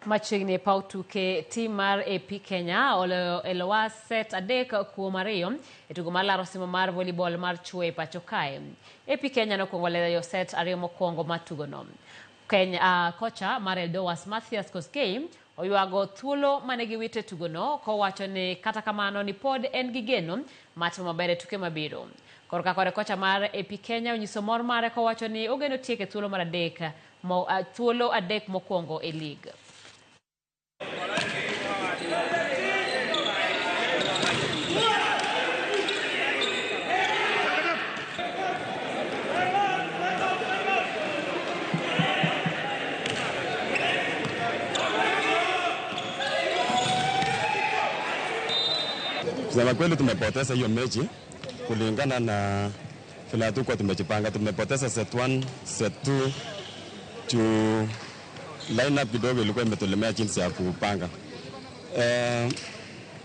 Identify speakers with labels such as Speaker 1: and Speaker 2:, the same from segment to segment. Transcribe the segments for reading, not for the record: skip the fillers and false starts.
Speaker 1: Machiegni e paw tuke, tim mar AP Kenya oloyo Eloa set 3-2 e tugo mar laro osimbo mar volleyball mar chuo e pacho kae. AP Kenya nokwongo loyo set 2 mokwongo mar tugono. Kenya, kocha mar Eldowas Mathias Kosgei oywago thuolo mane giwito e tugono kowacho ni kata kamano ni pod en gi geno mar timo maber e tuke mabiro. Korka kode kocha mar AP Kenya onyiso mor mare kowacho ni ogeno tieko e thuolo mar adek thuolo 3 mokwongo e lig.
Speaker 2: Kusema kweli tumepoteza hiyo mechi kulingana na vile hatukuwa tumejipanga. Tumepoteza set 1, set 2, juu lineup kidogo ilikuwa imetulemea jinsi ya kupanga.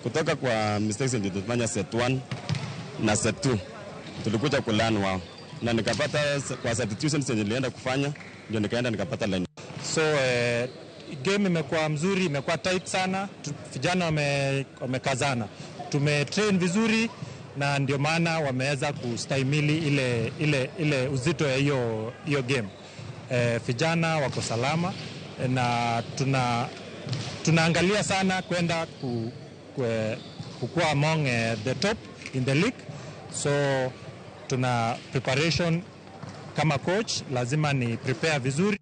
Speaker 2: Kutoka kwa mistakes ndio tulifanya set 1 na set 2. Tulikuja kulearn wao. Na nikapata kwa substitutions zenye nilienda kufanya ndio nikaenda nikapata line.
Speaker 3: So game imekuwa mzuri, imekuwa tight sana. Vijana wamekazana. Tumetrain vizuri na ndio maana wameweza kustahimili ile uzito ya hiyo game. Vijana wako salama na tunaangalia sana kwenda kukua among the top in the league. So tuna preparation kama coach lazima ni prepare vizuri.